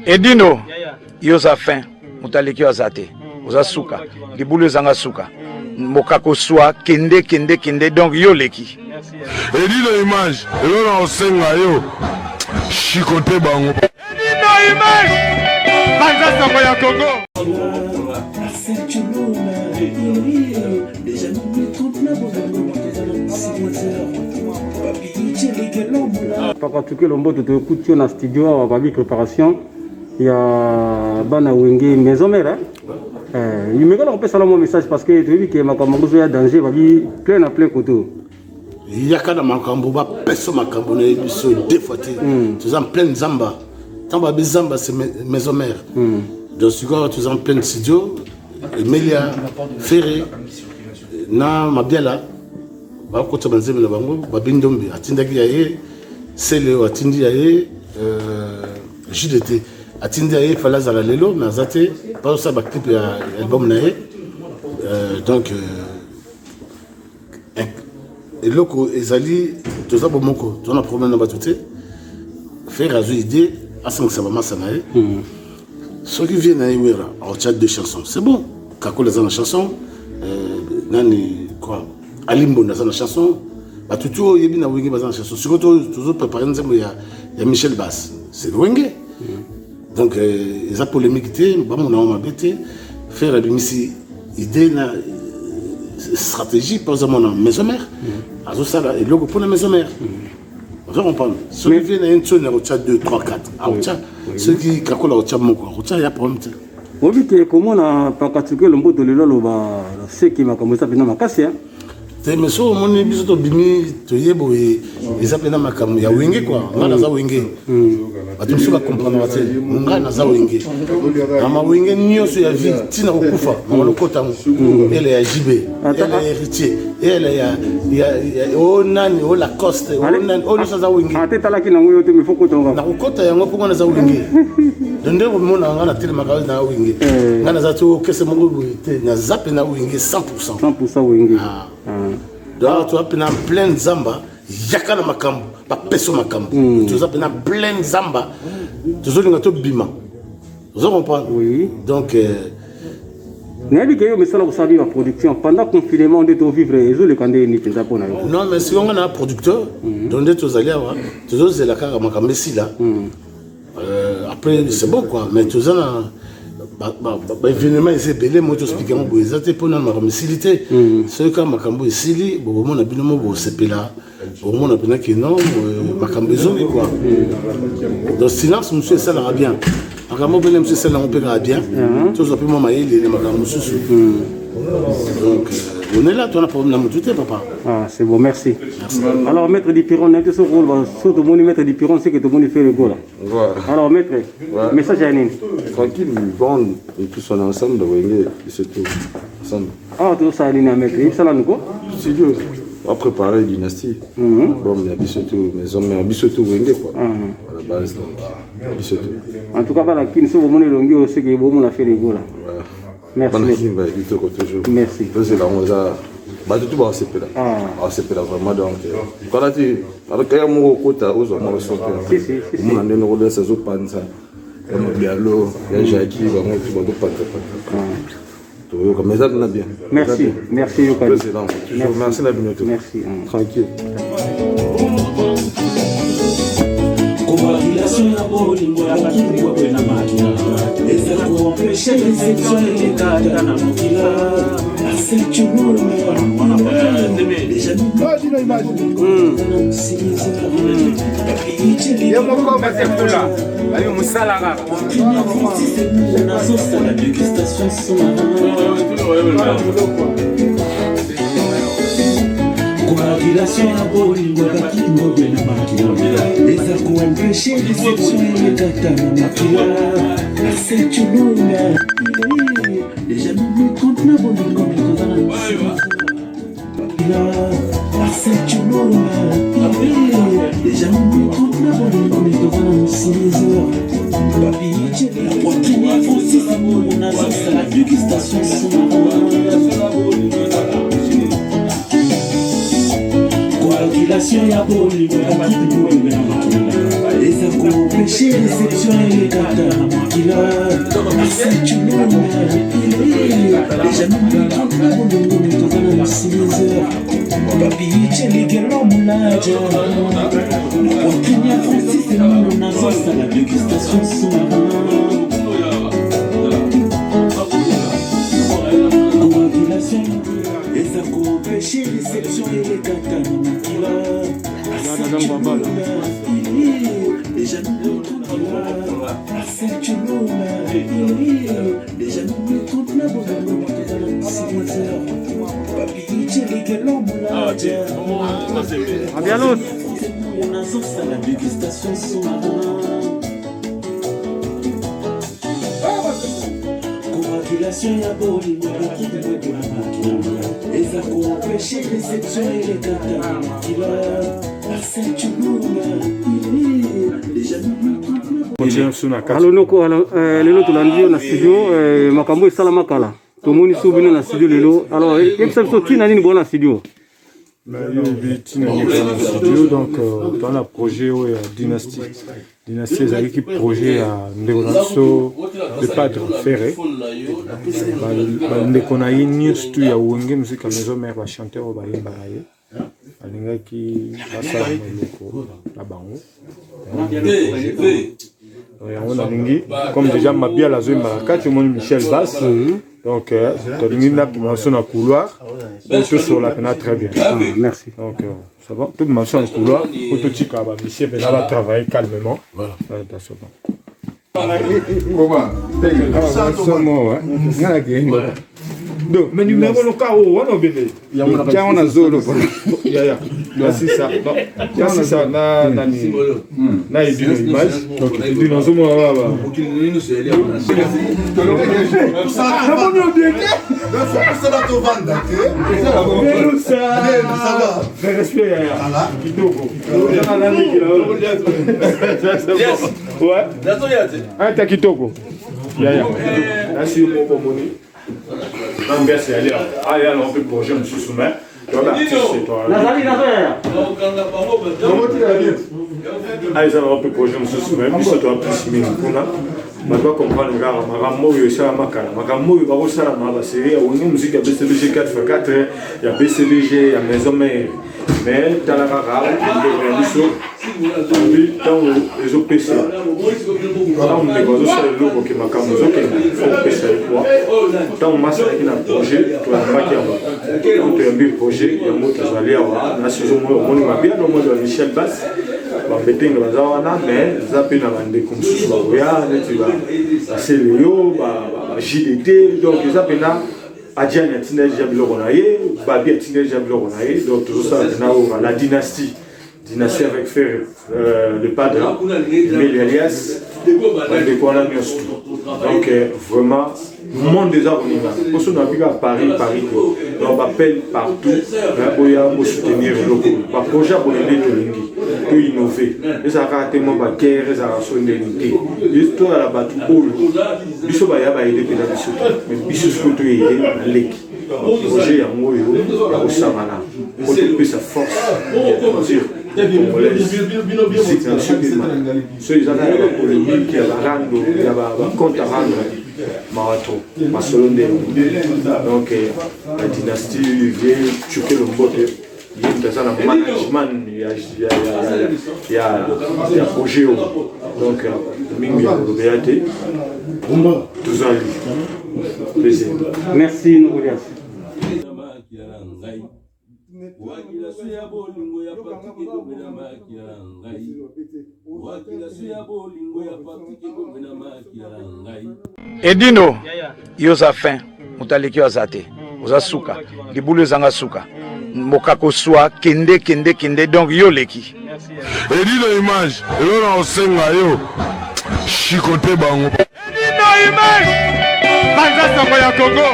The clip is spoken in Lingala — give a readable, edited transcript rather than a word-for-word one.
Edino, yo oza fin, moto aleki yo aza te, oza suka, libulu ezanga suka, mokako swa, kende kende kende, donc yo oleki. Edino image elo na osenga yo chicote bango. Edino image banza sango ya Congo. Papa Tukelo Mboto tokuti yo na studio awa babi préparation ya bana Wenge maison mère hein? Eh, imekala kopesa na mwa message parce que toyebi ke makambo yango ezoya danger babi plein na plein koto yaka na makambo bapesa makambo na ye biso deux fois te toza en pleine zamba ntango babi zamba c'est maison mère donc sikoyo toza en pleine studio Emelia Ferre na Mabiala bakota banzembe na bango babi Ndombe atindaki ya ye Sele atindi ya ye JDT atindi ya ye fallait azala lelo mais aza te bazosala baclip ya album na ye donc eloko ezali toza bomoko toza na problème na bato te Ferre azwi idée asangisa bamasa na ye soki vie na ye Wera aotya deux chansons c'est bon Kakola aza na chanson nani quoi Alimbonda aza na chanson bato tu oyo oyebi na Wenge baza na chanson sikoyo tozoprépare nzembo ya Michel Bass c'est Wenge donc eza polémique te bamona ngo mabe te Ferre abimisi idée na stratégie mpo azomona maison mère azosala eloko mpona maison mère ozo comprendre soki vie na ye ntsoni akotya 2 3 4 akotya soki Kakola akotya moko akotya ya problème te. Oyebi ke komona Pakatukelo Mboto lelo aloba seki makambo eza mpenza makasi te mais soki omoni biso tobimi toye boye eza mpena makambo ya Wenge kua ngai naza Wenge bato mosusu bacomprendra te ngai naza Wenge na mawenge nyonso ya vie ntina kokufa na lokota yango ele ya JB ele ya Héritier ele ya o nani o Lacoste o nani o nyonso aza Wenge. Ate talaki nango yo te mais faut kota. Nakokota yango mpo ngai naza Wenge donc nde komona ngai natelemaka na Wenge ngai naza ti okese moko boye te naza mpe na Wenge 100. 100% Wenge. Donc toza mpe na pleine zamba yaka na makambo bapesa makambo toza mpe na pleine zamba tozolinga tobima ozo comprendre. Oui. Donc nayebi ke yo misala kosala bi baproduction pendant confinement nde tovivre ezoleka nde nini mpenza mpo na yo? Non mais sikoyo nga na producteur donc nde tozali awa tozozela kaka makambo esila. Après c'est bon quoi mais toza na baévénement eza ebele mo toexplique yango boye eza te mpona makambo esili te soki kaka makambo esili bokomona bino mo bosepela bokomona mpena ke non makambo ezongi quoi. Donc silence mosusu esalaka bien makambo mpene mosusu esalango mpe kaka bien tozwa mpe mwa mayele na makambo mosusu donc on est là toza na problème na motu te papa. Ah, c'est bon, merci. Merci. Alors, maître Dipiron, on a ce rôle, surtout mon maître Dipiron, c'est que tout le monde fait le go là. Voilà. Alors, maître, message à Nini. Tranquille, bon, nous tous on est ensemble, Wenge, c'est tout. Ensemble. Ah, tout ça, Nini, maître, ça là, nous quoi? Studio. On va préparer dynastie. Bon, mais il y a surtout, mais hommes, mais surtout Wenge, quoi. À la base, donc, surtout. En tout cas, voilà, qui ne sont pas longues, aussi que bon, on a fait le go là. Merci. Kitoko toujours. Merci. Tozela yango eza bato tu bakosepela bakosepela vraiment donc kala ti kaya moko okota ozwa mwa leçon te omona ndenge okolesa ezopanza ya Mabialo ya Jaki bango tu bazopanza panza toyoka mais eza mpena bien. Merci, merci Yokani. Tozela yango toujours merci na bino te. Merci. Tranquille. Coagulation ya bolingo ya bakibwebwe na makila eza koempêche réception elekata na mokila. Marcel Chulolo déjà. Ye moko basekula bayi mosala kaka. Nazosala dégustation sous-marin coagulation ya bolingo ya bakibwebwe na makila eza koempêche réception elekata na makila. Marcel Chulula déjà minuit 30 na bolingo mais toza na Marcel Chulula déjà minuit 30 na bolingo mais toza na 6 heures Papi la poitrine Francis nazosala dégustation sous-marin coagulation ya bolingo ya bakibwebwe na makila eza ko koempêche réception elekata na makila. Marcel Chulumba, déjà minuit 30 na bolongo, me toza na 6 heures. Papi Tchelikelo Mulaja na poitrine ya Francis Emino, nazosala dégustation sous-marin. Coagulation eza koempêche réception elekata na makila. Marcel Chulumba, déjà minuit 30. Marcel Chulumba, déjà minuit 30 na bolongo, me toza na 6 heures. Papi Tchelikelo Mulaja Abialos. Nazosala dégustation sous-marin. Coagulation ya bolingo bakidibwebona makila eza koempêche réception elekata na makila. Marcel Chulumba, déjà minuit 30. Alo noko, alo, lelo tolandi yo na studio. Makambo esalama kala, tomoni so bino na studio lelo. Alors yebisa biso ntina nini boa na studio. Nayebi ntina nini na studio. Donc toza na projet oyo ya Dynastie. Dynastie ezalaki projet ya ndeko na biso le Padre Ferre, bandeko na ye nyonso tu ya Wenge Musica Maison Mère, bachanteur oyo bayembaka ye, balingaki basala eloko na bango. Yango nalingi, comme déjà Mabiala azoyembaka kati, omoni Michel Bass. Donc tolingi napima biso na couloir po tosola mpena très bien. Ah, merci. Donc ça va, tobima biso na couloir po totika bamisie mpena batravailler calmement. Voilà. Ouais, c'est bon. Somo nga nakei. Donc, mais numéro loka oyo wana obele. Tiango na zolo. Yaya, nasisa nasisa na nani na Edino image Edino azomona baba. Namoni obien te. Respect yaya, kitoko. Ouais, ata kitoko yaya, nasi yo moko omoni ambiance yali aya na mpe projet mosusu, mais toza artiste. Nazali nazoyaya. Eza na mpe projet mosusu, mais biso toza plus mingi kuna. Bato bacomprendre kaka makambo oyo esalama kala, makambo oyo bakosalama, basérie ya Wenge Musique ya BCBG 4x4, ya BCBG, ya Maison Mère. Mais tala kaka ndeko na biso abi, ntango ezopesa, ntango ndeko azosala eloko ke makambo ezokende, fo kopesa ye poids. Ntango masalaki na projet, toyambaki yango. Ntango toyambi projet yango, tozali awa na saison moko. Omoni Mabiano, omoni ba Michel Bass, bambetenge baza wana, mais eza mpe na bandeko mosusu bakoya neti baseleyo, ba JDT. Donc eza mpena Adiani atinda deja biloko na ye, Babi atinda deja biloko na ye. Donc tozosala mpena oyo la dynastie, dynastie avec Ferre, le Padre, Emile Alias, bandeko wana nyonso. Donc vraiment monde eza koninga mposo na bika Paris, Paris te. Donc bapele partout boya bosoutenir eloko. Baprojet ya boye nde tolingi toinnove. Ezalaka kaka te mwa baguerre, ezalaka so ndeni te. Tozala bato oyo biso baya baaider mpena biso te, mais biso sikoyo toaider baleki. Projet yango oyo ya kosangana po topesa force ya culture congolaise, musique na biso mpema. So eza kaka ya bapolémique, ya barando, ya bacompte à rendre, mawa trop. Masolo nde yango. Donc la dynastie vie Chukelo Mbote, ye moto aza na management ya projet oyo. Donc mingi ya kolobela te, tozali plaisir. Merci Nokolias. Wakilaso ya bolingo ya Patrik ekomena makila na ngai. Wakilaso ya bolingo ya Patrik ekomena makila na ngai. Edino, yo oza fin, moto aleki yo aza te. Oza suka, libulu ezanga suka, mokako swa kende kende kende. Donc yo oleki. Edino image, eloko na kosenga yo, shikote bango. Edino image, panza sango ya Congo.